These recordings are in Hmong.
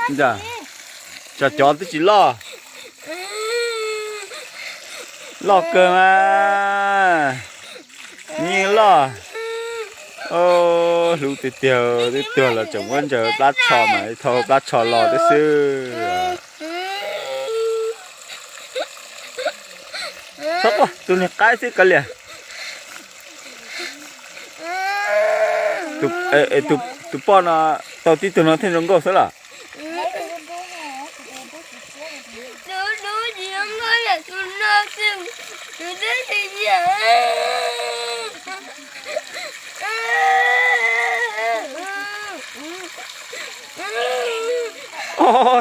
Ntsa, tsam cov twb tsis loj. Loj kawg mas. Yeej loj. Hlub tiag tiag, twb tuag los tseem muab ntsaws plab tsho mas thau plab tsho los tib xwb. Txhob quaj, tus niag qaib xwb kav liam. Tus poj no tau tib tug no thiaj zoo nkauj xwb los.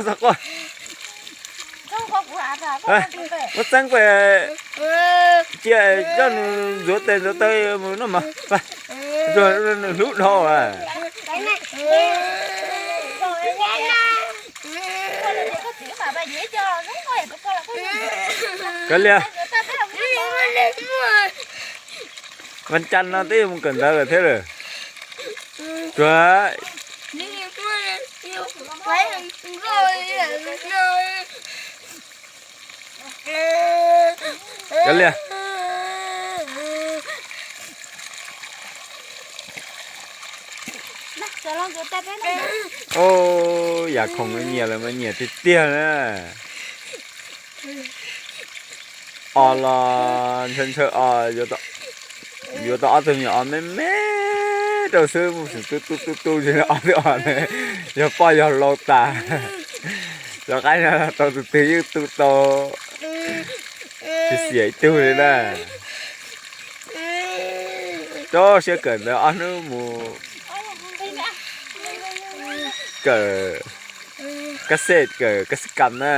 Txhob quaj. Muab txeeb pem, cia coj nws ntxuav tes ntxuav taw mus noj mov. Nws hlub dhau. Kav liam. Vas cas no twb yuav mus kawm ntawv lawm thiab lawm. Tuag. Kav liam. Ub, yam khoom nyiam lawm mas nyiam tiag tiag na. Os los ntshaw ntshaw os, yuav tau ob tug me nyuam os me me rau xwb, mus xwm tu tu tu tu ob tug os, yog poj yog lau tas. Cov qaib no tau tus twg yeej tu tau, tsis xiam ib tug li na. Rau siab kawm ntawv ob hnub mus kawm kab xej, kawm kab xej kam na.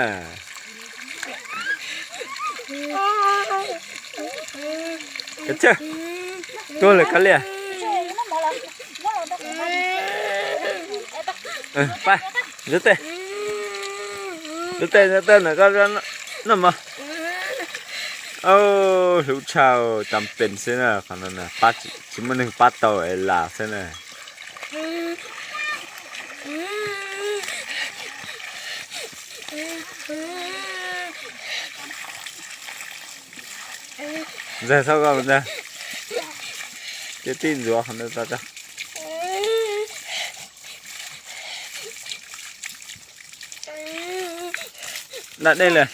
Tuag lawm kav liam. Pab, ntxuav tes, ntxuav tes ntawm koj noj mov. Hlub tshaj, cam pem xwb na, qhov no tsis muaj neeg pab tau es las xwb na. Ntxawg txhob koj ntag, ces tij ntxuav qhov ntawd tso. Da dej lawm.